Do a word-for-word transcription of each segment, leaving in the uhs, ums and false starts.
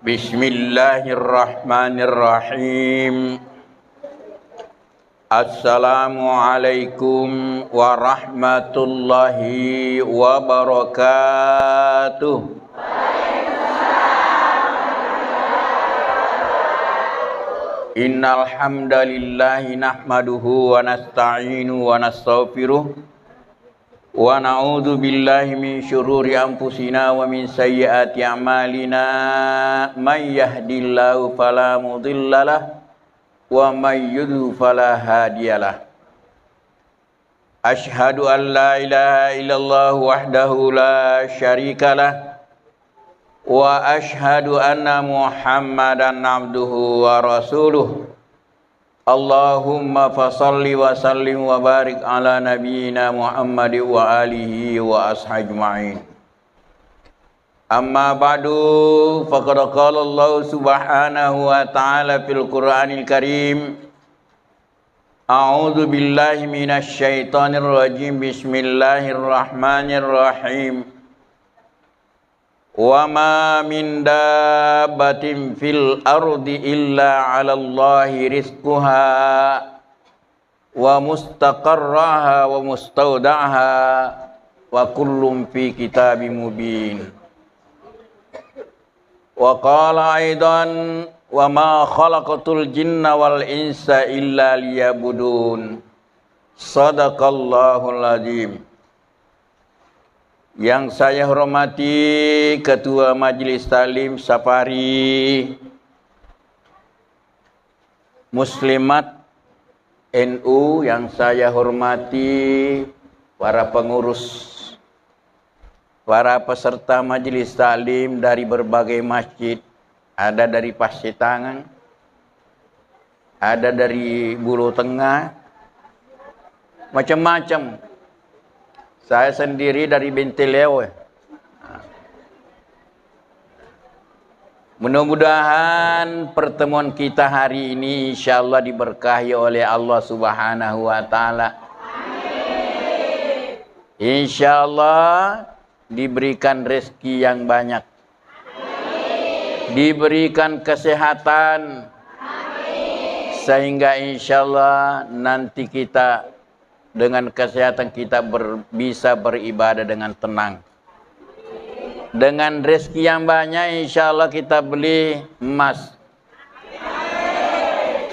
Bismillahirrahmanirrahim. Assalamualaikum warahmatullahi wabarakatuh. Innal hamdalillahi nahmaduhu wa nasta'inu wa nastaghfiruh. Wa na'udzu billahi min syururi anfusina wa min sayyiati a'malina. May yahdillahu fala mudhillalah wa may yudhlil fala hadiyalah. Asyhadu an la ilaha illallah wahdahu la syarikalah, wa asyhadu anna Muhammadan abduhu wa rasuluh. Allahumma fasalli wa sallim wa barik ala nabiyyina Muhammad wa alihi wa ashabihi ajma'in. Amma ba'du, faqad qala Allah subhanahu wa ta'ala fil Qur'anil Karim, a'udzu billahi minasy syaithanir rajim. Bismillahirrahmanirrahim. Wa ma min dabbatin fil ardi illa 'alallahi rizquha wa mustaqarraha wa mustauda'aha wa kullun fi kitabim mubin. Wa qala aidan, wa ma khalaqtul jinna wal insa illa liya'budun. Sadaqallahul azim. Yang saya hormati Ketua Majelis Taklim Safari, Muslimat N U yang saya hormati, para pengurus, para peserta majelis taklim dari berbagai masjid, ada dari Pasetangan, ada dari Bulo Tengah, macam-macam. Saya sendiri dari Benteleo. Mudah-mudahan pertemuan kita hari ini insyaallah diberkahi oleh Allah Subhanahu wa Ta'ala. Insyaallah diberikan rezeki yang banyak, diberikan kesehatan, sehingga insyaallah nanti kita dengan kesehatan kita ber-, bisa beribadah dengan tenang. Dengan rezeki yang banyak, insya Allah kita beli emas,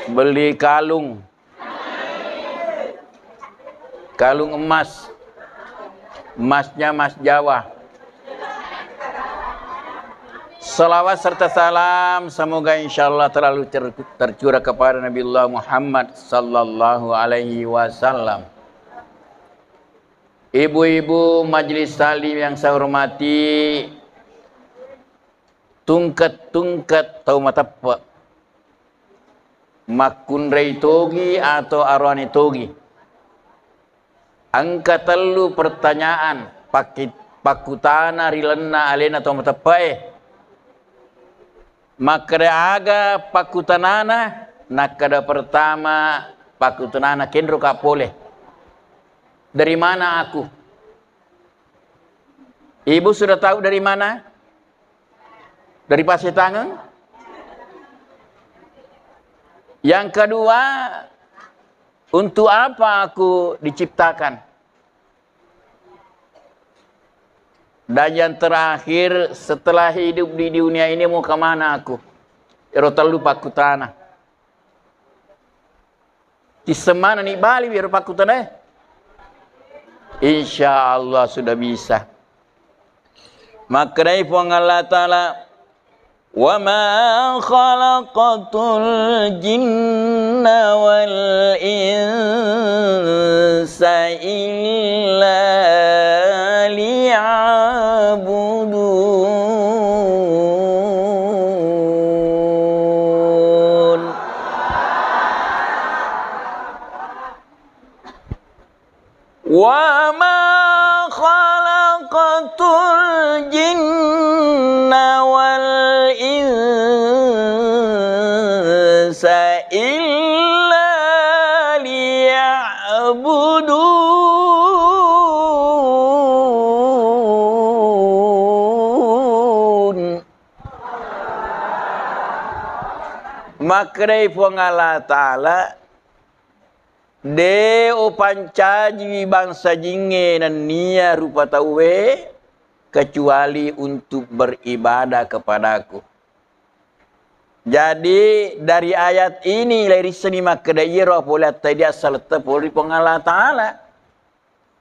beli kalung, kalung emas, emasnya emas Jawa. Salawat serta salam semoga insya Allah terlalu ter-, tercurah kepada Nabiullah Muhammad sallallahu alaihi wasallam. Ibu-ibu majelis taklim yang saya hormati, tungke-tungke tau mateppe, makkunrai togi atau aroane togi? Engka tellu pertanyaan pakki-, pakkutana ri lalenna alena tau mateppe'e. Makkeda aga pakkutanana? Nakkeda pertama pakkutanana, kenroka pole? Dari mana aku? Ibu sudah tahu dari mana? Dari Pasetangeng? Yang kedua, untuk apa aku diciptakan? Dan yang terakhir, setelah hidup di dunia ini mau kemana aku? Ero tellu pakkutana. Tissemmanani bali wiro pakkutanae. Insya Allah sudah bisa. Makkedai Puang Allah Ta'ala, "Wa ma khalaqtul jinna wal insa illa liya'budun." وما خلقت الجن والإنس إلا ليعبدون. Makkedai Puang Allah Ta'ala, "De' upancajiwi bangsa jingnge nennia rupa tauwe kecuali untuk beribadah kepadaku." Jadi, dari ayat ini, lairissenni makkeda iyaro pole attaidi assaletta pole ri Puang Allah Ta'ala.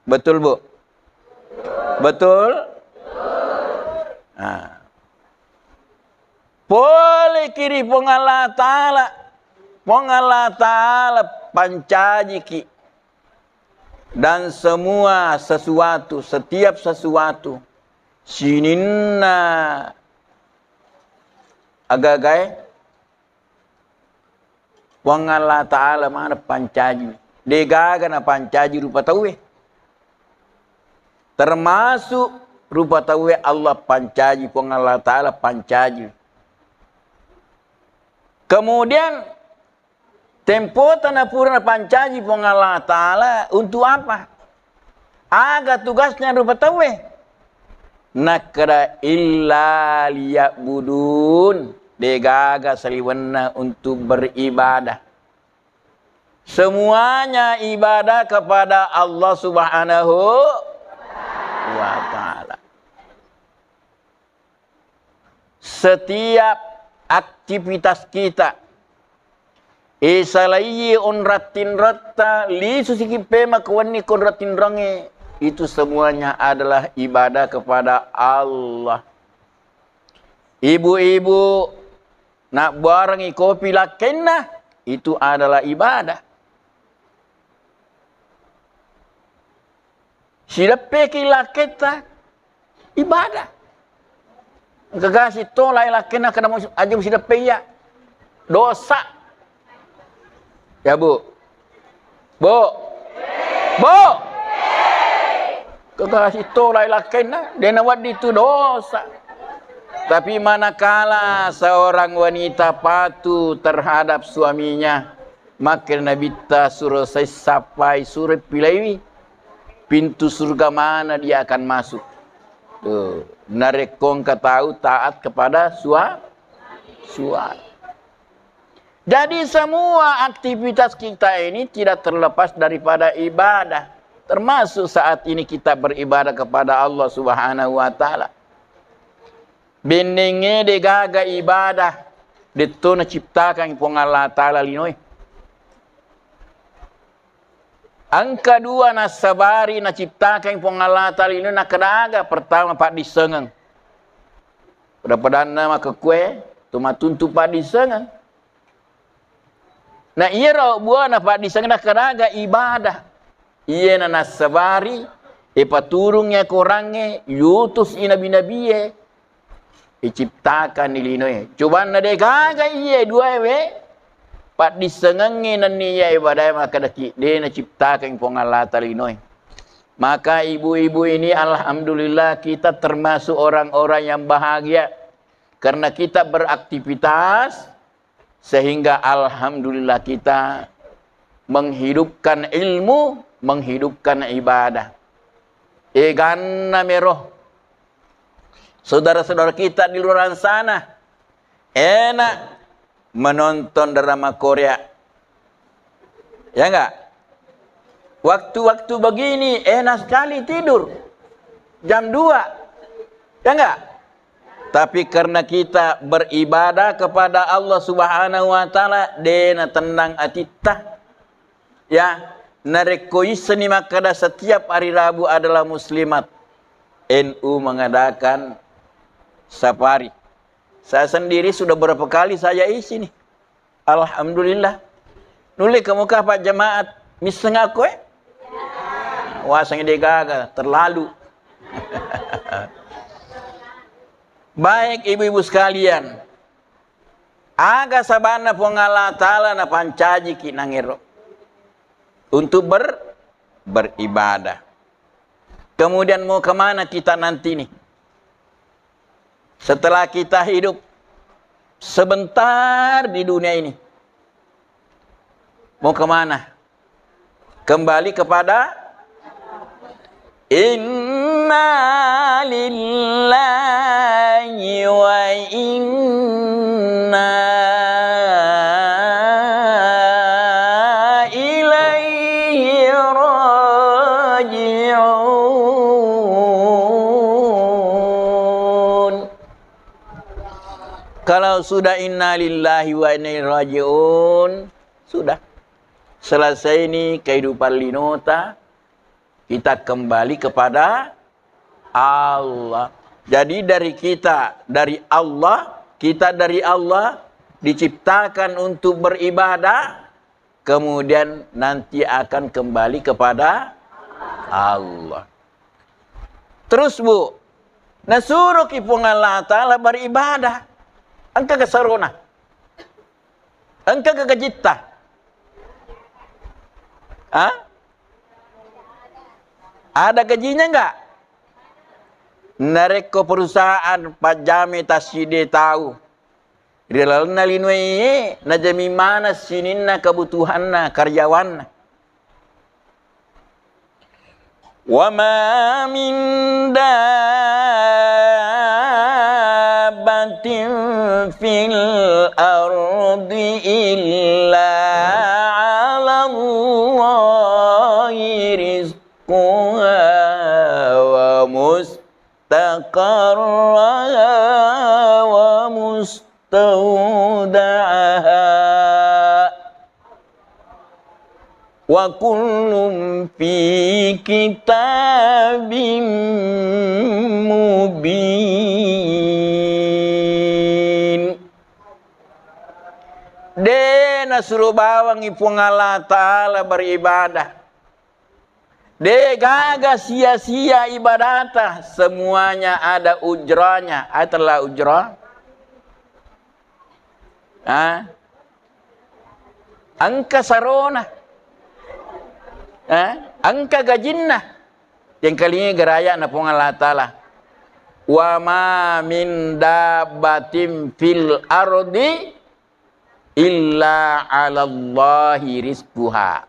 Betul, Bu? Betul? Nah. Poleki ri Puang Allah Ta'ala. Puang Allah Ta'ala pancajiki. Dan semua sesuatu, setiap sesuatu, sininna agagae, Puang Allah Ta'ala maneng pancaji. Degaga napancaji rupa tauwe. Termasuk rupa tauwe Allah pancaji, Puang Allah Ta'ala pancaji. Kemudian, tempota napura napancaji Puang Allah Ta'ala untuk apa? Aga tugasnya rupa tauwe? Nakkeda, "Illa liya'budun." Degaga saliwenna untuk beribadah. Semuanya ibadah kepada Allah Subhanahu wa Ta'ala. Setiap aktivitas kita, isalaiye onrong tinrotta, lisu sikipema kewenni konrong tinronge, itu semuanya adalah ibadah kepada Allah. Ibu-ibu, nabbuarengngi kopi lakkenna, itu adalah ibadah. Sideppeki lakketta, ibadah. Engka gasi tolai lakkenna, kada mau aja sideppe iya. Dosa. Ya, Bu. Bu. Bu. Kekasih tolai lakkenna, dena wedding tu dosa. Tapi manakala seorang wanita patuh terhadap suaminya, maka Nabitta suro sesappai, suro pilaiwi, pintu surga mana dia akan masuk. Tuh, narekko engka tau taat kepada sua-, suami. Jadi, semua aktivitas kita ini tidak terlepas daripada ibadah. Termasuk saat ini kita beribadah kepada Allah Subhanahu wa Ta'ala. Bennengnge degaga ibadah, detto naciptakan Puang Allah Ta'ala linoe. Engka dua nassabari naciptakan Puang Allah Ta'ala linoe, nakkeda aga? Pertama, paddissengeng. Pada-padanna makkekkuwe, to matuntu paddissengeng. Na iyaro buana paddissengeng nakkeda aga? Ibadah. Iyena nassabari, ipaturungngi akorangnge, yutus i nabi-nabie, iciptakan ni linoe. Cobanna degaga iye duaewe, paddissengengnge nenniya ibadae makkedaki, de naciptakan Puang Allah Ta'ala linoe. Maka ibu-ibu ini, alhamdulillah, kita termasuk orang-orang yang bahagia karena kita beraktivitas sehingga alhamdulillah kita menghidupkan ilmu, menghidupkan ibadah. Eganna mero saudara-saudara kita di luar sana enak menonton drama Korea. Ya enggak? Waktu-waktu begini enak sekali tidur. Jam dua. Ya enggak? Tapi karena kita beribadah kepada Allah Subhanahu wa Ta'ala, dena tenang atitta. Ya, narekko isseni makkeda setiap hari Rabu adalah muslimat, N U mengadakan safari. Saya sendiri sudah berapa kali saya isi nih. Alhamdulillah. Nulle kamu kapang jamaat misseng aku, eh? Waseng de gaga, terlalu. Baik, ibu-ibu sekalian, aga sabanna Puang Allah Ta'ala napancajiki nangero untuk ber-, beribadah. Kemudian mau kemana kita nanti nih? Setelah kita hidup sebentar di dunia ini, mau kemana? Kembali kepada inna lillahi wa inna Kalau sudah innalillahi wa inna ilaihi raji'un, sudah. Selesai nih kehidupan linota, kita kembali kepada Allah. Jadi dari kita dari Allah, kita dari Allah, diciptakan untuk beribadah, kemudian nanti akan kembali kepada Allah. Terus, Bu, nasuroki Puang Allah Ta'ala beribadah. Engka kesarona. Engka ke gajitta. Hah? Ada gajinya enggak? Narekko perusahaan pajjame tassidde tau, ri lalenna linoe, najami maneng sininna kebutuhanna karyawanna. وما من دابة في الأرض إلا على الله رزقها ومستقرها ومستودعها وكل في كتاب مبين. De nasuro bawangngi Puang Allah Ta'ala beribadah. De gaga sia-sia ibadata, semuanya ada ujranya. Atella ujrah? Ah? Engka sarona. Ah? Engka gajinna. Yang kali ini geraya na Puang Allah Ta'ala. Wa ma min dabbatin fil ardi illa 'alallahi rizquha.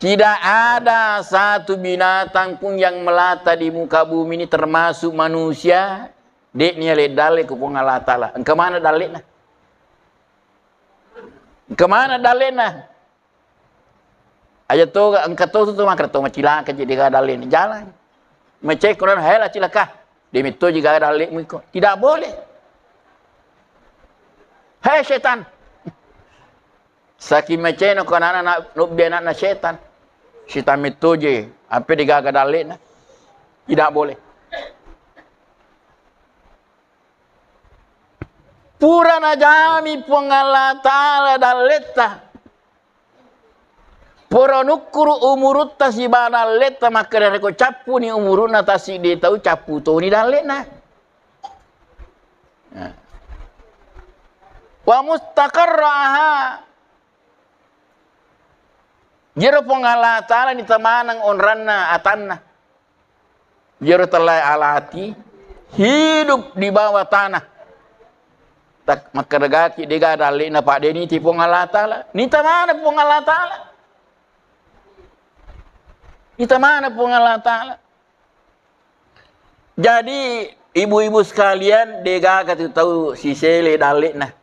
Tidak ada satu binatang pun yang melata di muka bumi ini, termasuk manusia, de'ni yale dalle ku Puang Allah Ta'ala. Engka mana dalle'na? Engka mana dalle'na? Aja to, engka to tu, tu makar to macilaka, jadi ga dalle ni jalan. Macai Quran, "Hai lah cilaka." Dia metto juga dalle mu iko. Tidak boleh. "Hai setan." Saking macai no ko anak-anak, nubbi anakna setan. Setan metto je, apa digaga dalle na. Tidak boleh. Pura najami Puang Allah Ta'ala dalletta. Pura nukkuru umurutta sibawa dalletta, makkeda rekko cappuni umurunna tassiddi tau, cappu toni dalle'na. Nah. Wa mustaqarraha. Jero Puang Allah Ta'ala ni tamaneng onranna atanna. Iyaro tellae alati hidup di bawah tanah. Tak makkedagaki dega dalle'na, Pak, de niti Puang Allah Ta'ala. Nita mana Puang Allah Ta'ala? Nita mana Puang Allah Ta'ala? Jadi, ibu-ibu sekalian, degaga tu tau sisele dalle'na.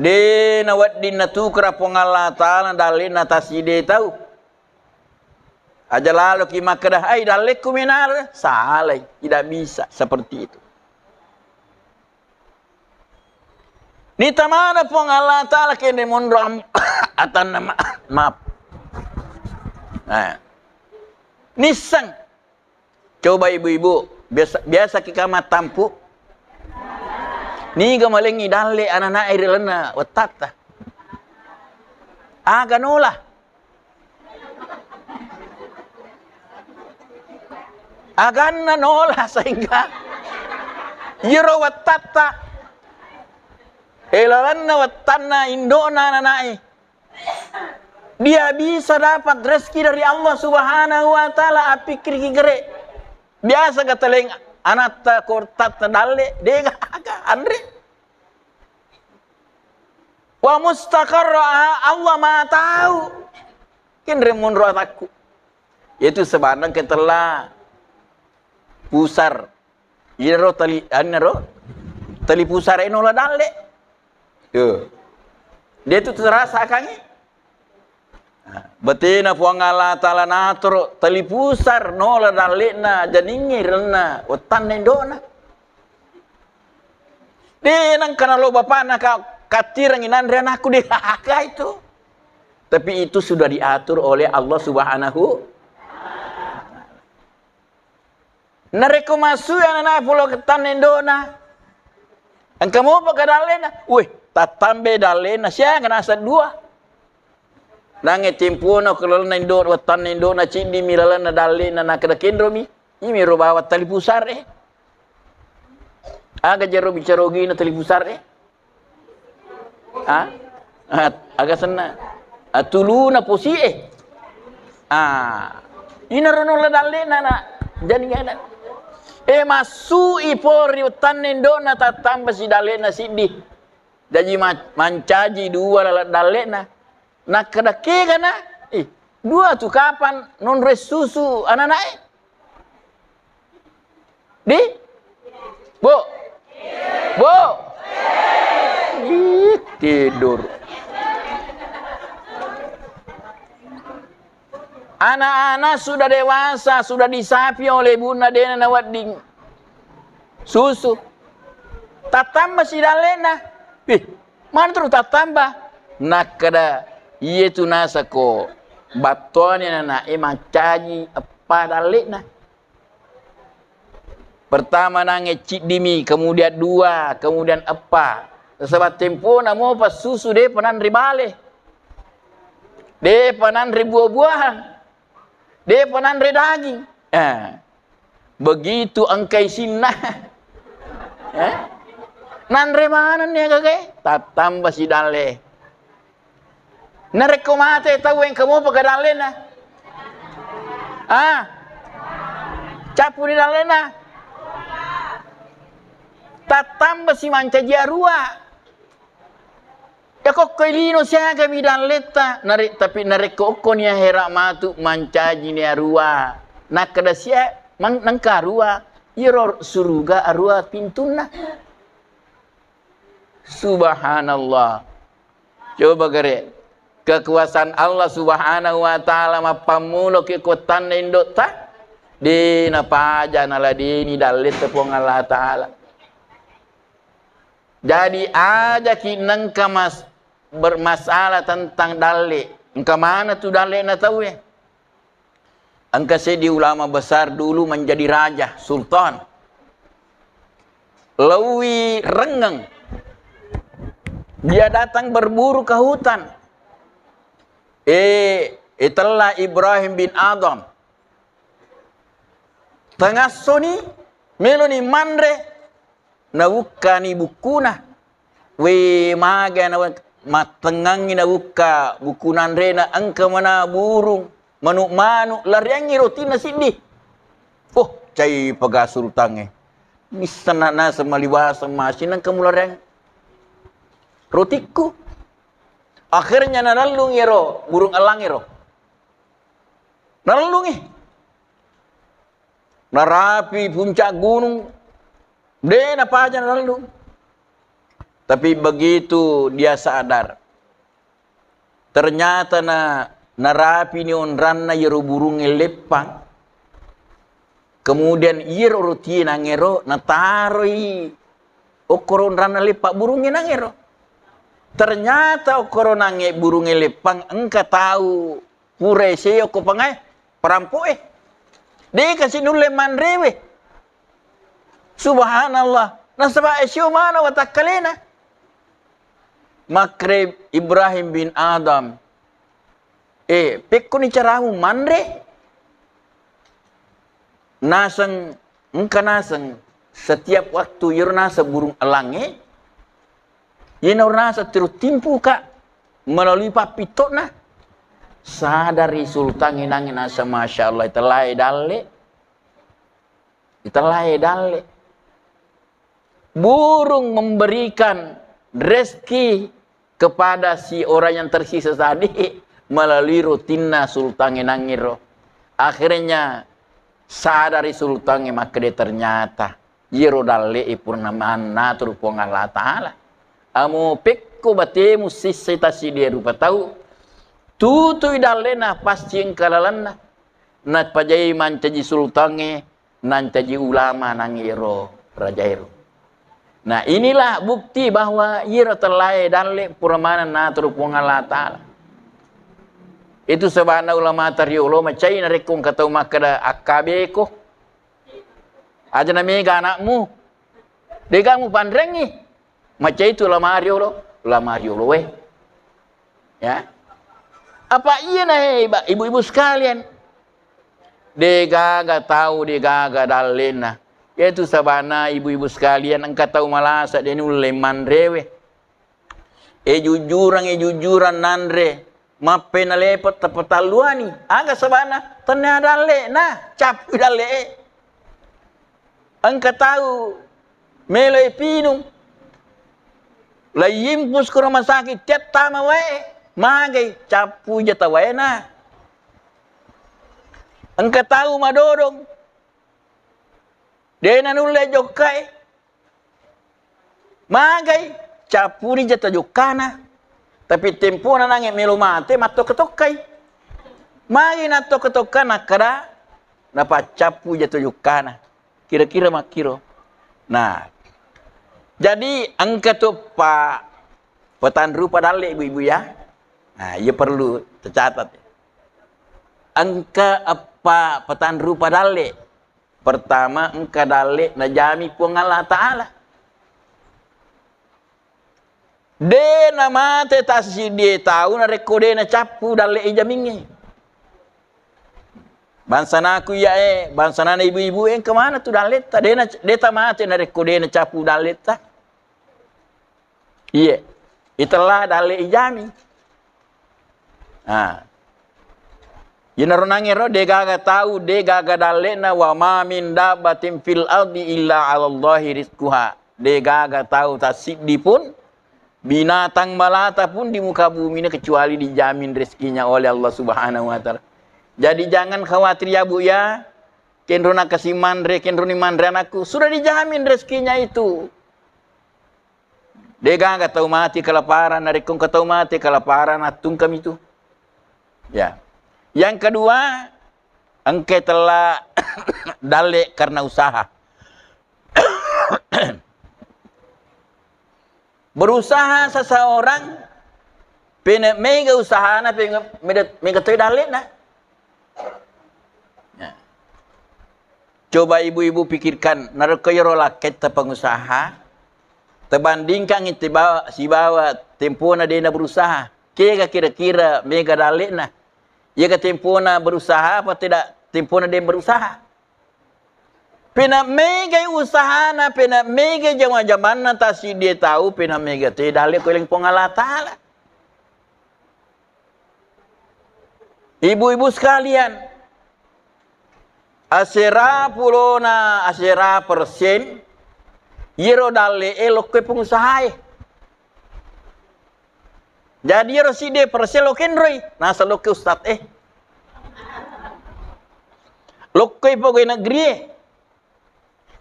De nawedding natukara Puang Allah Ta'ala dalle'na tassiddi tau. Aja laloki makkeda, "Ai, dallekku menaro." Salai, tidak bisa seperti itu. Nita mana Puang Allah Ta'ala kene monro am-, atanna ma-, maaf. Nah. Nisseng. Coba ibu-ibu, biasa, biasa ki ka mattampu? Niga malengngi dalle anana'e ri lalenna wettatta? Aga nola? Aganna nola sehingga iyaro wettatta, e, lalenna wettanna indo'na anana'e. Dia bisa dapat rezeki dari Allah Subhanahu wa Ta'ala, appikkiriki gere. Biasa ga taleng anatta ko wettatta dalle, dega aga anre. Wa mustaqarra, Allah Maha tahu. Kenre monro atakku. Yaitu sebanang ketella pusar. Iyaro tali, anaro tali pusare nola dalle. Yo. De tu terasa akangnge. Nah, betena Puang Allah Ta'ala natoro tali pusar nola dalle'na janingnge renna wettanna indo'na. De nengka nalo bapakna ka-, kattirengi nanre anakku, de gaga itu. Tapi itu sudah diatur oleh Allah Subhanahu. Narekko massu anana polo tanna indona, engka mopa ka dallena, weh, tattambai dallena, siaga naseng dua. Nange tempona ko lalenna indo, wettanna indona, ciddimi lalenna dallena, nakkeda kenromi, imi ro bawang tali pusar e. Aga jero bicara ogina tali pusar e? Ah? Ah, aga senna? Ah, tuluna posi e. Ah. Inaro nola dallena na. Jadi ngana. Eh, massu i pori wettanna indona tattamba si dallena siddi. Jaji ma-, mancaji dua laleng dallena. Nakkeda kegana, ih, dua tu kapan nonre susu ananae? Di? Bu? Bu? Ih, tidur. Anak-anak sudah dewasa, sudah disapi oleh ibunna, dena nawedding susu. Tattamba si dallena. Ih, mana terus tattamba? Nakkeda, iye tu nasako battoani anana'e mancaji eppa dallena. Pertama nange ciddimi, kemudian dua, kemudian eppa. Sebab tempona mopa susu depa nanre bale. Depa nanre buah-buahan. Depa nanre daging. Eh. Begitu engka isinna. Eh? Nanre manenni agagae? Tattamba si dalle. Narekko mate tau engka mopa ka dallena? Ah? Cappuni dallena? Tattamba si mancaji arua. Yakokkoi lino siagami dalletta, nare-, tapi narekko okkoni ahera matu mancajini arua. Nakkeda sia, mang-, nengka arua, iyaro suruga arua pintunna. Subhanallah. Coba gare, kekuasaan Allah Subhanahu wa Ta'ala mappammulo kekuatanna indotta, de napaja naladeni dalletta Puang Allah Ta'ala. Jadi, ajaki nengka mas-, bermasalah tentang dalle. Engka mana tu dallena tauwe? Engka seddi ulama besar dulu menjadi raja, sultan. Laowi rengeng. Dia datang berburu ke hutan. Eh, itella Ibrahim bin Adham. Tengassoni, meloni manre, nabukkani bukkuna. We, maga na mattengngangi nabukka bukku nanrena, engka mana burung, manuk-manuk, lariangngi rotinna siddi. Oh, cai paga sultangnge. Missenna naseng maliwaseng masi nengka mulariang rotikku. Akhirnya nalellungi ero burung elang ero. Nalellungi. Narapi puncak gunung, de napaja nalellung. Tapi begitu dia sadar, ternyata na, narapini onranna iyaro burungnge leppang. Kemudian iyaro rotie nangero nataroi okkoro onranna leppang burungnge nangero. Ternyata okkoro nangnge burungnge leppang engka tau pura eseo ko pangae, perampo'e. De kasi nulle manrewe. Subhanallah. Nasaba eseo mana watakkalena. Makkeda Ibrahim bin Adam, eh, pekkoni caramu manre? Naseng, engka naseng setiap waktu iyaro naseng burung elangnge, iyana naseng terus timpuka melalui pappitto'na. Sadari sultangnge nangnge naseng, Masya Allah, itellae dalle. Itellae dalle. Burung memberikan rezeki kepada si orang yang tersisa tadi melalui rotinna sultangnge nangngero. Akhirnya sadari sultangnge makkeda, ternyata iyaro dalle'e purna mannatur Puang Allah Ta'ala. Amo pekko batemu sissai tasidia rupa tau, tutui dallena pasti engka lalenna. Napajai mancaji sultangnge, nancaji ulama nangngero rajaero. Nah, inilah bukti bahwa iyaro tellae dalle pura maneng naturu Puang Allah Ta'ala. Itu sebabna ulama tariolo macai narekko engka tau makkeda, "Akkabeko, aja na mega anakmu, dega mupanrengi." Macai tu ulama riolo, ulama rioloe. Ya. Apa iya na, eh, iba-, ibu-ibu sekalian? Degaga tau, degaga dallena. Yaitu sabana ibu-ibu sekalian, engka tau malasa de nulle manrewe. E jujurang, e jujurang nanre. Mappena lepet tapatalluani. Aga sabana? Tennia dallena, cappu dalle'e. Engka tau melo ipinung. Laiyimpus ko rumah sakit, tiap tama wae, magai, cappu jata waena. Engka tau madodong, dena nulle jokkai, magai, cappuni jata jokkana. Tapi tempona nange melo mate, mattokka-tokkai. Magai nattokka-tokka, nakkada, napaccappu jata jokkana. Kira-kira makkiro. Nah, jadi engka tu pa petang rupa dalle, ibu-ibu, ya. Nah, iya perlu tercatat. Engka eppa petang rupa dalle. Pertama, engka dalle najami Puang Allah Ta'ala. De namate tassisiddi tau narekko de nacappu dalle ijamingnge. Bangsanaku iyae, bangsanana ibu-ibu, engka mana tu dalletta? De na, de tamate narekko de nacappu dalletta. Iye, itella dalle ijami. Ah. Yenaro nangero, degaga tau, degaga dallena, "Wa ma min dabbatin fil ardi illa 'alallahi rizquha." Degaga tau tassiddi pun, binatang melata pun di muka bumi ini kecuali dijamin rezekinya oleh Allah Subhanahu wa Ta'ala. Jadi jangan khawatir ya, Bu, ya. Kenro nakasi manre, kenro ni manre anakku, sudah dijamin rezekinya itu. Degaga tau mati kelaparan, narekko engka tau mati kelaparan, attungkami tu. Ya. Yang kedua, engka tella dalle karena usaha. Berusaha seseorang, pene mega usahana, pene mega, mega toi dallena. Ya. Coba ibu-ibu pikirkan, narekko iyaro lakketta pengusaha, tebandingkan sibawa, sibawa tempona dena berusaha. Kega kira-kira mega dallena? Iyaga tempona berusaha apa tidak tempona dena berusaha? Pena megai usahana, pena megai jama-jamanna, tasiddi tau, pena mega te dalle ko eleng Puang Allah Ta'ala. Ibu-ibu sekalian, asera pulona, asera persen, iyero dalle e lokko pengusaha e. Jadi iyaro sidde persen lo kenroi, nasa lokke ustad e. Lokkoi pegawai negeri e.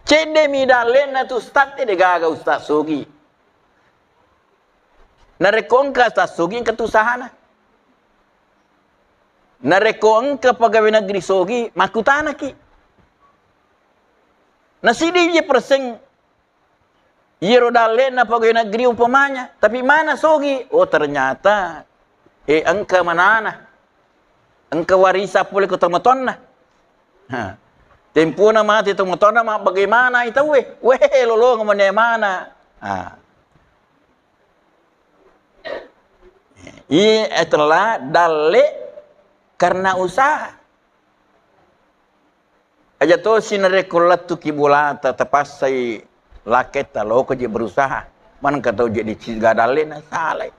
Cedde mi dallena tu ustad e, degaga ustad sogi. Narekko engka ustad sogi, engka tu usahana. Narekko engka pegawai negeri sogi, makkutanaki. Nasiddi je persen Iyaro dallena pegawai negeri umpamanya, tapi mana sogi? Oh, ternyata, eh, engka manana. Engka warisa pole ko tomatoanna. Ha. Tempona mate tomatoanna, ma bagaimana i tauwe? Weh, lolonga mane mana. Ha. Iya, eh, telah dalle karena usaha. Aja tosi narekko lettuki bolata, tapassai laketta, loko je berusaha. Manengka tau je diciga dallena, salai.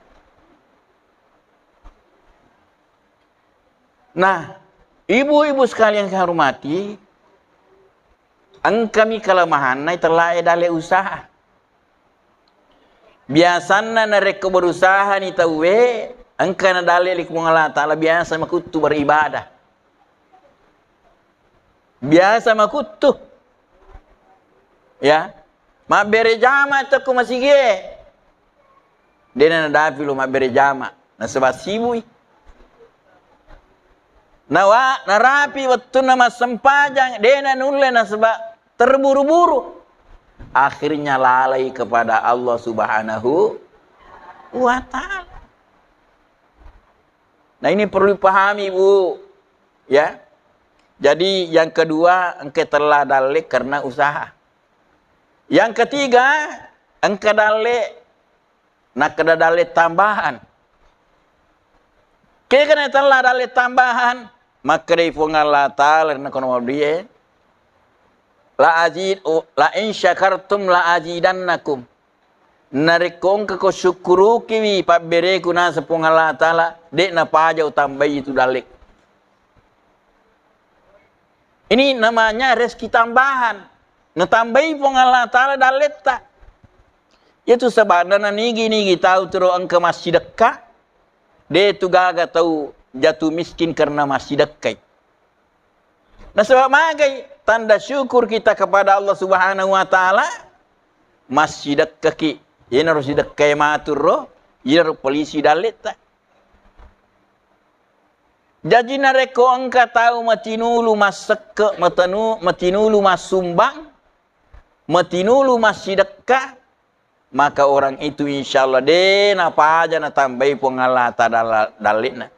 Nah, ibu-ibu sekalian saya hormati, engkami kelemahanna tellae dalle usaha. Biasanna narekko berusahani tauwe, engka na dalle ri Puang Allah Ta'ala, biasa makuttu beribadah. Biasa makuttu. Ya. Mabbere jama tokko masigie. Dena nadapi lo mabbere jama. Nasaba sibui. Nawa, narapi wettunna massempajang, dena nulle nasaba terburu-buru. akhirnya lalai kepada Allah Subhanahu wa Ta'ala. Nah, ini perlu dipahami, Bu. Ya. Jadi, yang kedua, engka tella dalle karena usaha. Yang ketiga, engka dalle, nakkeda dalle tambahan. Kega natella dalle tambahan? Makkedai Puang Allah Ta'ala ri nakono mabdie, "La azid-, la in syakartum la azidannakum." Narekko engkako sukkurukiwi pabbereku naseng Puang Allah Ta'ala, de' napaja utambai itu dalle. Ini namanya rezeki tambahan. Natambai Puang Allah Ta'ala dalletta. Itu sebabna nanigi-nigi tau tero engka massidekka, de' tu gaga tau jatuh miskin karena massidekkai. Nasaba magai tanda syukur kita kepada Allah Subhanahu wa Ta'ala, massidekkaki. Iyanaro sidekkae maturro, iyanaro polisi dalletta. Jaji narekko engka tau matinulu massekke, matanu-, matinulu massumbang, matinulu massidekka, maka orang itu insya Allah de' napaja natambai Puang Allah Ta'ala dalle'na.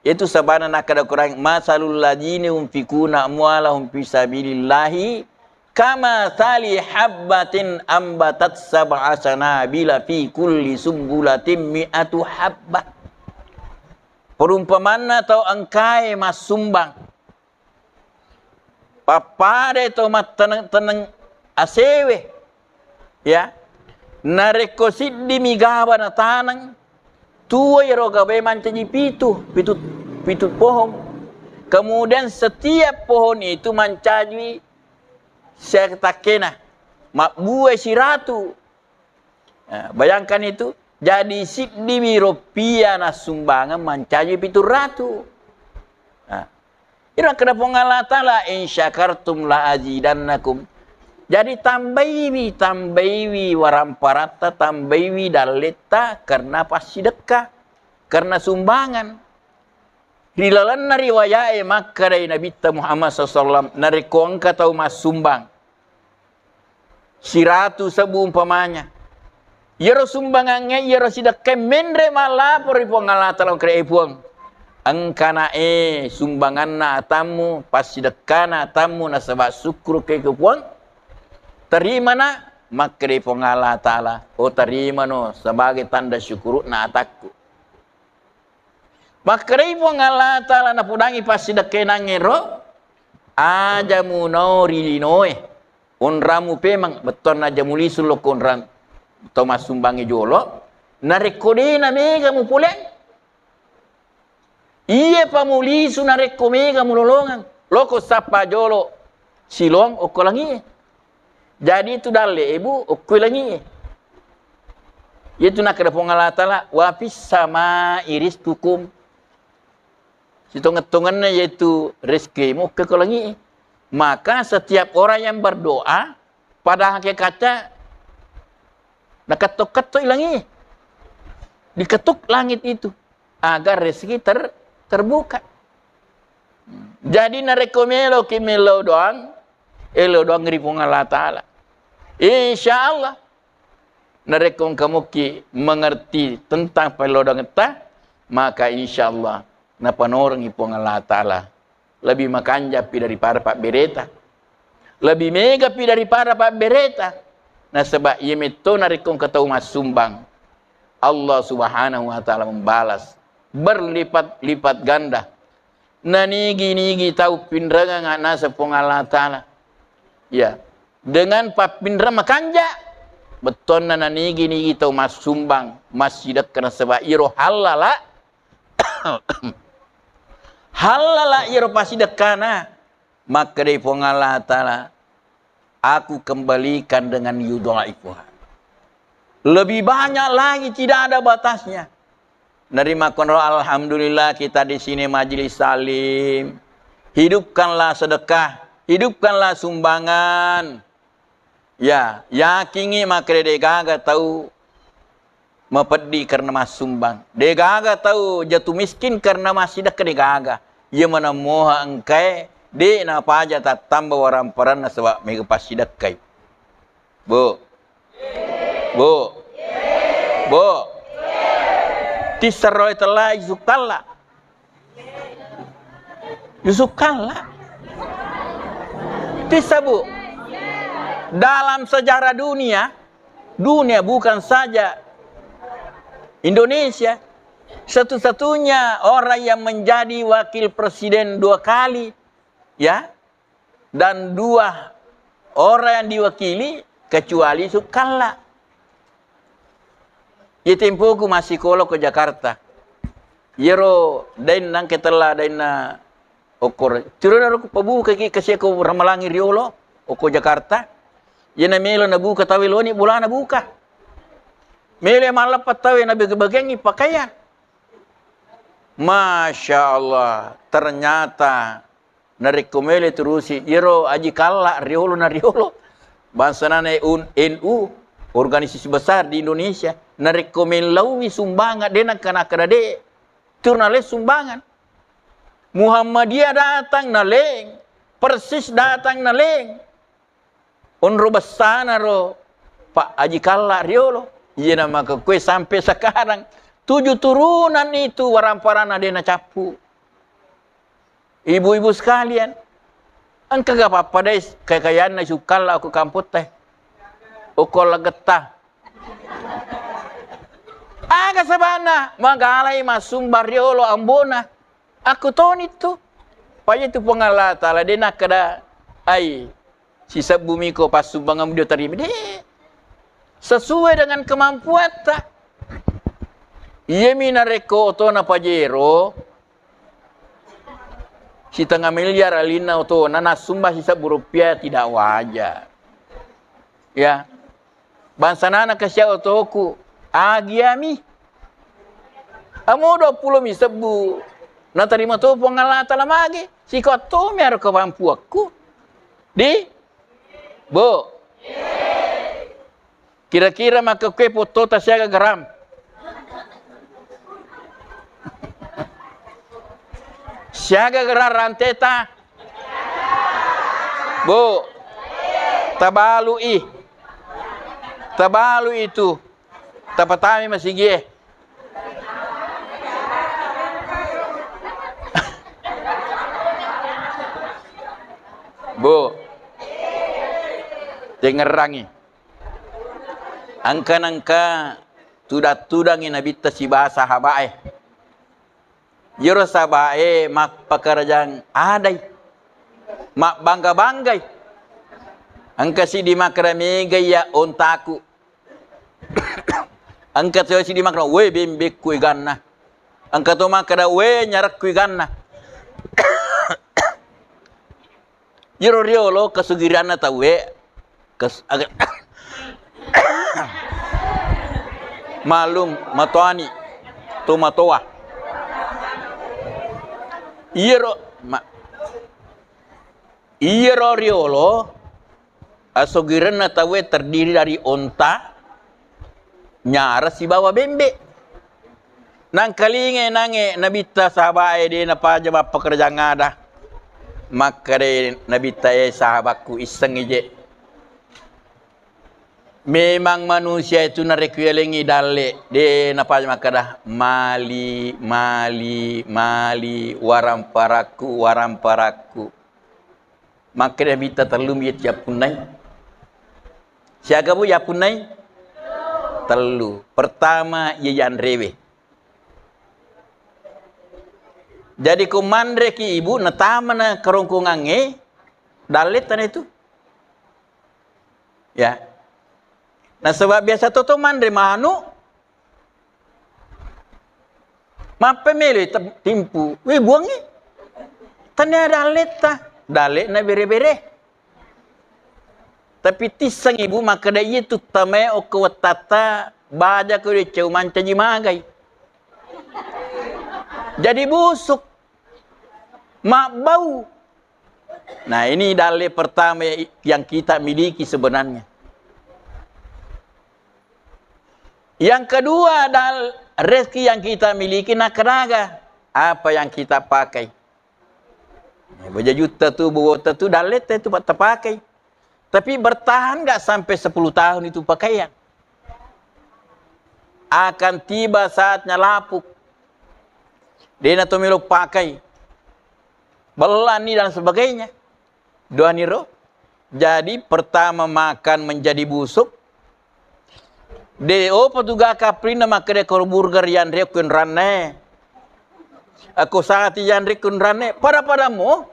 Itu sabana nakkeda Quran, "Masalul ladzina yunfikuna amwalahum fi sabilillahi kamatsali habbatin ambatat sab'a sanabila fi kulli sumbulatin mi'atu habbah." Perumpamanna tau engkae massumbang. Pappada to matteneng-teneng asewe, ya. Narekko siddimi gaba nataneng, tuo ero gabae mancaji pitu, pitu, pitu pohon. Kemudian setiap pohon itu mancaji setakkena, mabbue siratu. Nah, bayangkan itu, jadi siddiwi rupiah nassumbangeng mancaji pitu ratu. Nah, iro nakkeda Puang Allah Ta'ala, "In syakartum la azidannakum." Jadi tambaiwi, tambaiwi waramparatta, tambaiwi dalletta karena passidekka, karena sumbangan. Ri lalenna riwayae makkedai Nabitta Muhammad sallallahu alaihi wasallam, narekko engka tau massumbang siratu sebbu umpamanya, iyaro sumbangangnge, iyaro sidekkae menre mallaporo ri Puang Allah Ta'ala, "Eh Puang, engkana e sumbanganna atammu, passidekkana atammu nasaba sukkurukke ke Puang, terimana." Makkedai Puang Allah Ta'ala, "Oh, terimano sebagai tanda syukurukna atakku." Makkedai Puang Allah Ta'ala napodangi passidekkenangngero, "Aja munau ri linoe, onramu pemeng." Bettuanna aja mulisu lokko onrang tau massumbangnge jolo, narekko de' namega mupoleang. Iye pa mulisu narekko mega mulolongeng, loko sappa jolo silong okko langie. Jadi itu dalle e, Bu, okko langie. Iyatu nakkeda Puang Allah Ta'ala, "Wa fis sama'i rizqukum." Sitongeng-tongenna yaitu rezekimu okko langie. Maka setiap orang yang berdoa, pada hakikatnya nakettok-kettok langie. Diketuk langit itu agar rezeki ter-, terbuka. Jadi narekko meloki melo doang, elo doang ri Puang Allah Ta'ala. Insya Allah, narekko engka muki mengerti tentang pello doangetta, maka insya Allah napanorengi Puang Allah Ta'ala. Lebih makanjapi daripada pabbereta. Lebih megapi daripada pabbereta. Nasaba iya metto narekko engka tau massumbang, Allah Subhanahu wa Ta'ala membalas berlipat-lipat ganda. Nanigi-nigi tau pinrengeng anasa Puang Allah Ta'ala. Ya, dengan pappinreng makanja. Bettonna nanigi-nigi tau massumbang, massidekka nasaba iro hallala. Hallala iro pasidekkana. Makkedai Puang Allah Ta'ala, "Aku kembalikan dengan yudhaifuha." Lebih banyak lagi, tidak ada batasnya. Narimakkonro, alhamdulillah, kita di sini majelis salim. Hidupkanlah sedekah, hidupkanlah sumbangan. Ya, yakingngi makkeda degaga tau mapeddi karena massumbang. Degaga tau jatu miskin karena massidekka, degaga. Iya maneng moha engkae, de napaja tattamba waramparanna sebab mega passidekkai. Bu. Bu. Bu. Tissaro tella Yusuf Kalla. Yusuf Kalla. Tissa, Bu. Dalam sejarah dunia, dunia bukan saja Indonesia, satu-satunya orang yang menjadi wakil presiden dua kali, ya, dan dua orang yang diwakili kecuali Yusuf Kalla. Iye tempoku massikola ko Jakarta. Iyaro dainna engka tella dainna okkoro. Turunaro ku pabukaki kasiako ramalangi riolo okko Jakarta. Iyana melo nabuka tawe loni bolana buka. Melo malleppa tawe nabege-begengi pakaian. Masya Allah, ternyata narekko melo turusi, iyaro Aji Kalla riolo na riolo, bangsanana un-, N U, organisasi besar di Indonesia, narekko mellaui sumbangan, de nengka nakkeda de, turna le sumbangan. Muhammadiyah datang naleng, Persis datang naleng. Onro bessanaro Pak Aji Kalla riolo. Iyana makkukue sampai sekarang tujuh turunan itu waramparana de nacappu. Ibu-ibu sekalian, engka ga pappadai kekayaanna Yusuf Kalla ko kampotta? Okko lagetta. Aga sabana magalai massumbang riolo ambona. Aku toni tu. Paja tu Puang Allah Taala de nakkeda ai sisebbu miko passumbangam dio tarima. De. Sesuai dengan kemampuatta. Iyami narekko otona Pajero sitengah miliar alinna otona nassumba sisebbu rupiah tidak wajar. Ya. Bangsanana kasiao toku, agiami. Amo dua pulo mi sebbu. Natarima to Puang Allah Taala magi, siko attomi aro kemampuakku. Di? Bu. Kira-kira makkukue fottota siaga gram? Siaga gram ranteta? Bu, tabalu'i. Tabalu'i tu. Tapatami masigie. Bu, dengerangi. Engka nengka tudang-tudangi Nabitta sibawa sahabae. Iyaro sahabae mappakarajang adai, mabbangga-banggai. Engka siddi makkeda, "Mega iya ontaku." Engka to siddi makkeda, "We, bembekku eganna." Engka to makkeda, "We, nyarekku eganna." Iyaro riolo kasugiranna tauwe, kes-, aga-, malum matoani to matoa. Iyaro, ma-, iyaro riolo asugiranna tauwe terdiri dari onta, nyarang sibawa bembe. Nangkalingai nange Nabitta sahabae de napaja mappakerjang ada. Makkeda Nabitta, "E sahabakku, issengi je. Memang manusia itu narekko yalengi dalle, de napaja makkeda, 'Mali, mali, mali, waramparakku, waramparakku.'" Makkeda Nabitta, "Tellu mi iya yappunnai." Siaga, Bu, yappunnai? Tellu. Pertama, iya yanrewe. Jadi, ko manreki, Ibu, natamana kerongkongangnge, dalle tana itu. Ya. Nasaba biasa to, to manre manu, Mappemelo te-, timpu, we buangngi. Tania dalletta, dallena bere-bere. Tapi tissengi, Bu, makkeda iya tuttamae okko wettatta, baja ko decau mancaji magai. Jadi busuk, mabbau. Nah, ini dalil pertama yang kita miliki sebenarnya. Yang kedua, dal-, rezeki yang kita miliki nakkedaga? Apa yang kita pakai? Ya, bajajutta tu, bobota tu, dalletta tu, pa-, tapakai. Tapi bertahan nggak sampai sepuluh tahun itu pakaian? Akan tiba saatnya lapuk. Dena to melo pakai. Bellani dan sebagainya. Doaniro. Jadi pertama makan menjadi busuk. De opa tu gaka aprinna makkeda ko burger yanre ko enranne. Ako sate yanre ko enranne. Pada-pada mo.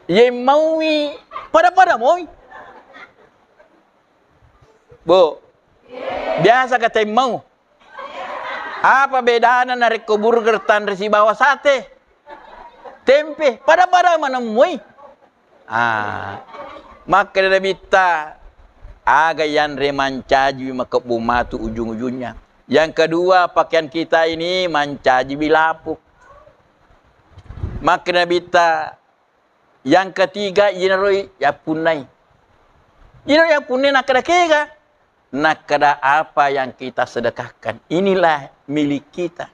Ye maui. Pada-pada moi. Bu. Biasa kata mau. Apa bedana narekko burger tanre sibawa sate? Tempe, pada-pada manemmui. Ah, makkeda Nabitta, aga yanre mancaji makebbu matu ujung-ujungnya. Yang kedua, pakaian kita ini mancaji bilapuk. Makkeda Nabitta, yang ketiga, iyanaro yappunnai. Iyanaro yappunnai nakkeda kega. Nakkeda apa yang kita sedekahkan, inilah milik kita.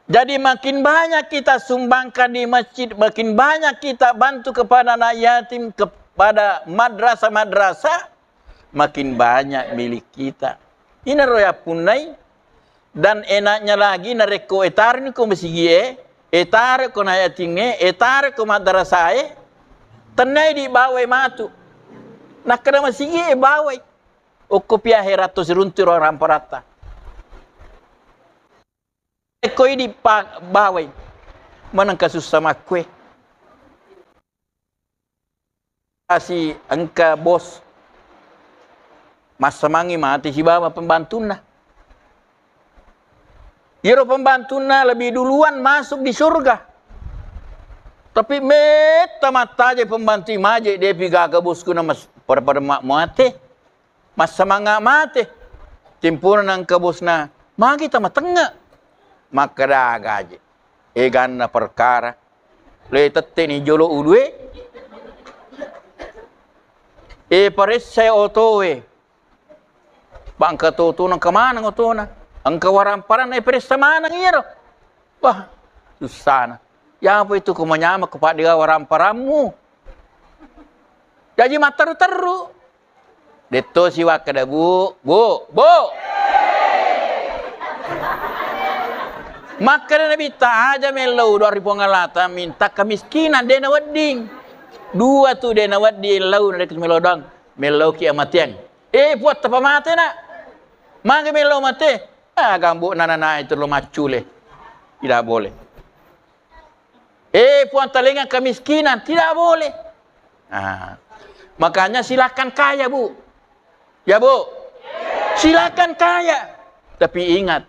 Jadi makin banyak kita sumbangkan di masjid, makin banyak kita bantu kepada anak yatim, kepada madrasah-madrasah, makin banyak milik kita. Inaro yappunnai. Dan enaknya lagi narekko etarni ko masigie, etare ko nayatingnge, etare ko madrasae, tennai di bawai matu. Nakkeda masigie bawai. Okko piahe ratto siruntu ro ramparatta. Ekko idi pa bawai. Manengka sussa makkue. Asi engka bos massamangi mate sibawa pembantunna. Iyaro pembantunna lebih duluan masuk di surga. Tapi metta mattaje pembantu maje, depi gaga bosku na mas-, pada-pada ma-, mate. Massamanga mate. Tempona nangka bosna, magi tamatengnge. Makkeda gaje. Eganna perkara. Le tetteni jolo ulue. E paressai otoe. Bangka toto nangka maneng otona. Engka waramparanna e paressa maneng iyaro. Wah, sussana. Yapa itu ko manyameng ko paddewa waramparammu. Jaji matteru-teru. Detto siwakkeda, Bu, Bu, Bu. Makkeda Nabitta, aja mellau doang ri Puang Allah Ta, minta kemiskinan, de nawedding. Dua tu de nawedding ellau, narekko mellau doang, mellauki amateang. Eh, Puang, tapamate na. Magi mellau mate? Ah, gambu nana itu lo maccule. Tidak boleh. Eh, Puang, talengang kemiskinan, tidak boleh. Nah, makanya silakan kaya, Bu. Ya, Bu. Silakan kaya. Tapi ingat,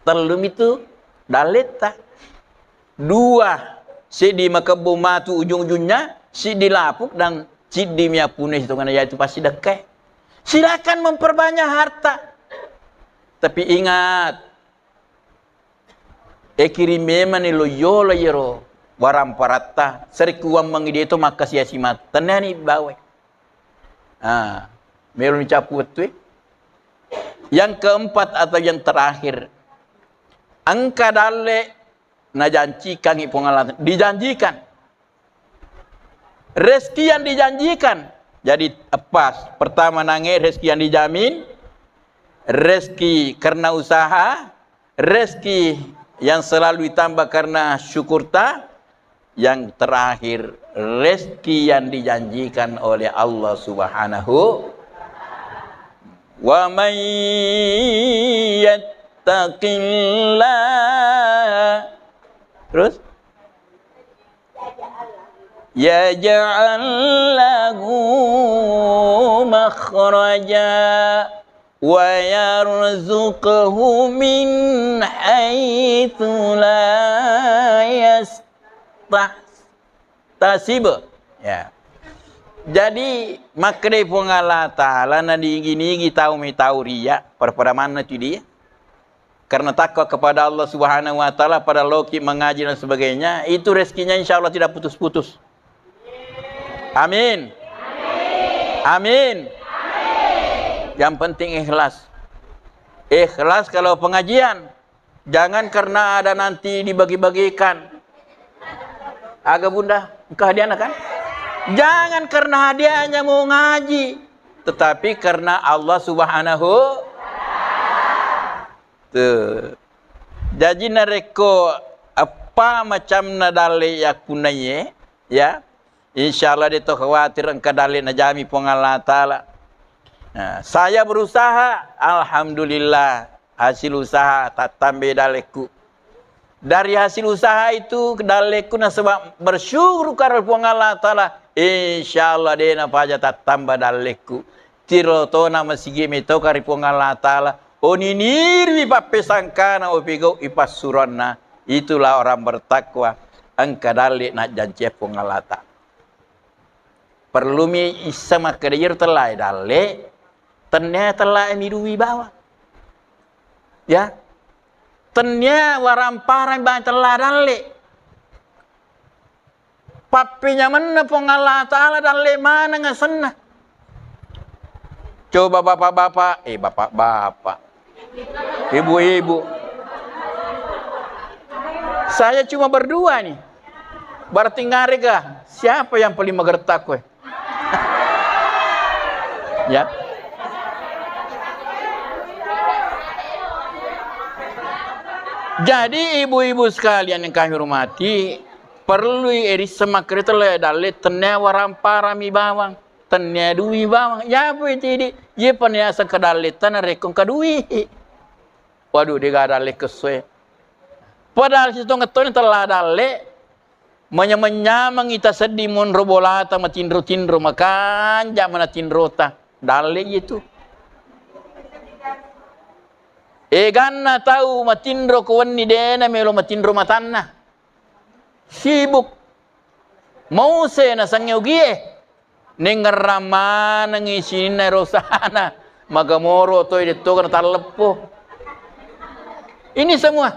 tellumi tu dalletta. Dua, siddi makebbu matu ujung-ujungnya, siddi lapuk dan siddi miappune sitongenna, yaitu pasti dekke. Silakan memperbanyak harta. Tapi ingat, E, kiring memani lo yolo yero waramparatta, sarekkuammengngi deto makkasiasi matu. Tenniani bawai. Ah, melo ni cappu wettue. Yang keempat atau yang terakhir, engka dalle najancikangngi Puang Allah, dijanjikan. Rezeki yang dijanjikan. Jadi, pas pertama nange rezeki yang dijamin, rezeki karena usaha, rezeki yang selalu ditambah karena syukurta, yang terakhir rezeki yang dijanjikan oleh Allah Subhanahu. Wa may yattaqillah. Terus? Yaj'al lahu makhraja wa yarzuqhu min haitsu la yahtasib. Ya. Jadi, makkedai Puang Allah Ta'ala, na nigi-nigi tau metau riya, pada-pada manna tu dia. Karena takwa kepada Allah Subhanahu wa Ta'ala, pada loki mengaji dan sebagainya, itu rezekinya insya Allah tidak putus-putus. Amin. Amin. Yang penting ikhlas. Ikhlas kalau pengajian. Jangan karena ada nanti dibagi-bagikan. Aga Bunda, engka hadiahna kan? Jangan karena hadiahnya mau ngaji, tetapi karena Allah Subhanahu. Tuh. Jaji narekko eppa macamna dalle yakkunaiye, ya, insyaallah de to khawatir engka dalle najami Puang Allah Ta'ala. Nah, saya berusaha, alhamdulillah, hasil usaha tattambe dalleku. Dari hasil usaha itu, dalleku nasaba bersyukur kepada Puang Allah Ta'ala, insyaallah de napaja tattamba dalleku. Tiro tona masigi metoka ri Puang Allah Ta'ala, oninirwi pappesangkana, opegau ipassuranna. Itulah orang bertakwa, engka dalle najjancia Puang Allah Ta'ala. Perlumi issa makkeda iyaro tellae dalle, tennia tellae midui bawang. Ya. Tennia waramparang bawang tella dalle. Pappenyamenna Puang Allah Ta'ala dalle maneng asenna. Coba bapak-bapak, eh, bapak-bapak, ibu-ibu, saya cuma berdua nih. Berarti ngarega siapa yang paling magertak kowe? Ya. Jadi ibu-ibu sekalian yang kami hormati, perlu irisseng makkeda tella dalle tennia waramparami bawang, tennia dui bawang. Yapo itu idi, ye paniasa kedalle tanah rekong kadui. Waduh, de gaga dalle kessoe. Padahal sitongettoni tella dalle, manyameng-nyameng ita seddi monro bolata matinro-tinro, makanja mana tinrota. Dalle itu. Eganna tau matinro ko wenni dena melo matinro matanna. Sibuk. Mause nasengnge ugie. Nengngerrang manengngi sininna ero usahana, magamoro toi dettoga natalleppo. Ini semua.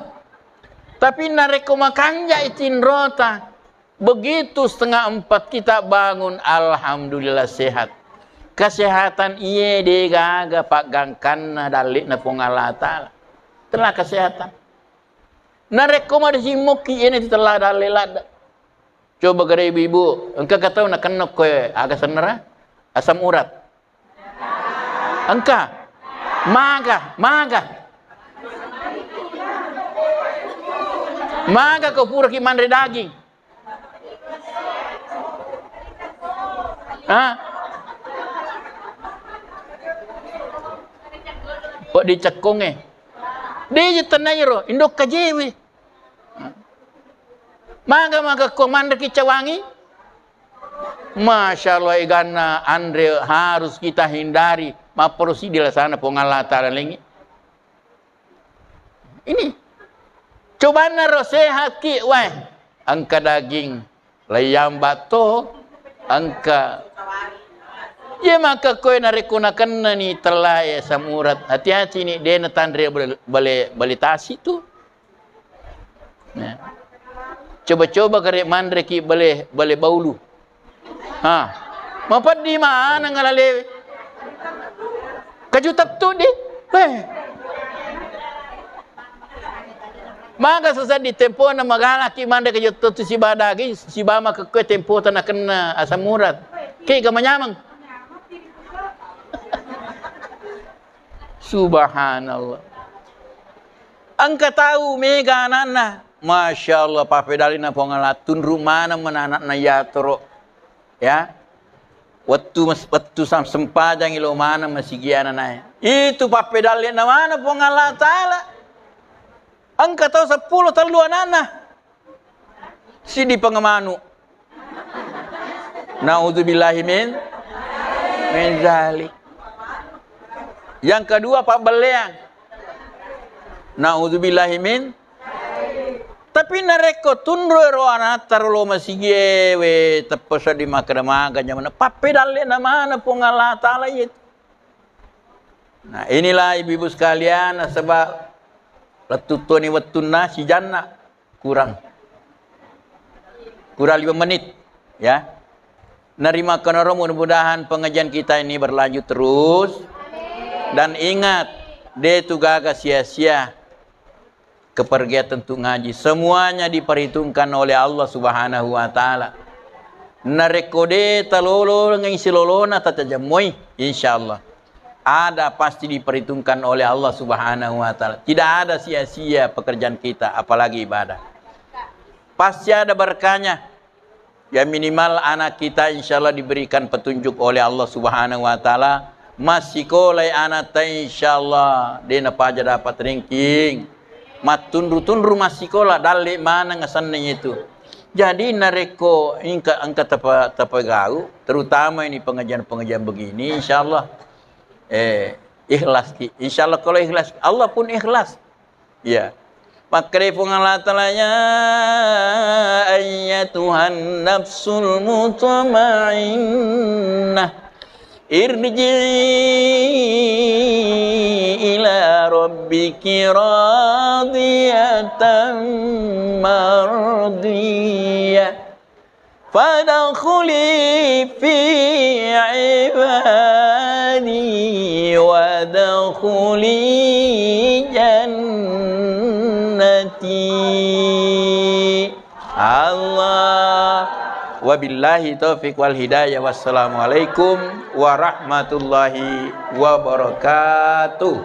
Tapi narekko makanjai tinrota, begitu setengah empat kita bangun, alhamdulillah sehat. Kesehatan iye de gaga paggangkanna dalle'na Puang Allah Ta'ala. Telah kesehatan. Narekko madeceng mokki, iyena tella dalle ladde. Coba gare ibu-ibu, engka katau nakenna koe aga sennara? Asam urat. Engka. Maga, maga. Maga ko puraki manre daging. Ha? Kok dicekkongnge? De je tennairo, indo kajewe. Maga-maga ko manreki cawangi? Masya Allah, eganna anre harus kita hindari, mapparo siddi lasana Puang Allah Ta'ala lengi. Ini cobanna ro sehat ki, wah, engka daging layang batto, engka. Ye maka koe narekko nakennani tellae asam urat, hati-hati ni, de natanre bale, bale, bale tasi tu. Nah. Coba-coba kare manreki bale, bale baulu. Ha. Mapeddi maneng alalewe. Kaju tettu di. Eh. Maga seseddi tempona magalaki manre kaju tettu siba daging, siba makekkue tempota nakenna asam urat. Kega manyameng. Subhanallah. Engka tau mega anakna, Masya Allah, pappedalinna Puang Allah, tunru maneng mana anakna yatoro. Ya. Wettu mas-, wettu sam-, sempajangi lo maneng masigi anakna. Itu pappedalinna mana Puang Allah Ta'ala. Engka tau seppulo tellu anakna. Siddi pangemanu. Naudzubillahi min, min zalik. Yang kedua, pabbelleang. Naudzubillahi min. Tapi narekko tunru ero anatta ro lo masigie, we, teppa seddi makkeda maga nyamana. Pappedalle na mana Puang Allah Ta'ala iye. Nah, inilah ibu-ibu sekalian, nasaba lettu toni wettunna sijanna. Kurang. Kurang lima menit, ya. Narimakkanaro, mudah-mudahan pengajian kita ini berlanjut terus. Dan ingat, de tu gaga sia-sia kepergian tentu ngaji. Semuanya diperhitungkan oleh Allah Subhanahu wa Ta'ala. Narekko de talolongengngi silolona, tatajammoi, insyaallah ada pasti diperhitungkan oleh Allah Subhanahu wa Ta'ala. Tidak ada sia-sia pekerjaan kita, apalagi ibadah. Pasti ada berkahnya. Ya, minimal anak kita insyaallah diberikan petunjuk oleh Allah Subhanahu wa Ta'ala. Massikolai anatta insyaallah de napaja dapat ranking. Mattunru-tunru massikola, dalle maneng asenna itu. Jadi narekko engka, engka tapa-, tapagau, terutama ini pengajian-pengajian begini, insyaallah, eh, ikhlas ki. Insyaallah kalau ikhlas, Allah pun ikhlas. Iya. Makkeda Puang Allah Ta'ala, "Ya ayyatuhan nafsul mutmainnah, irji'i ila rabbiki radiyatan mardiyah." Fadkhuli fi ibadi wadkhuli jannati. Allah. Wabillahi taufiq wal hidayah. Wassalamualaikum warahmatullahi wabarakatuh.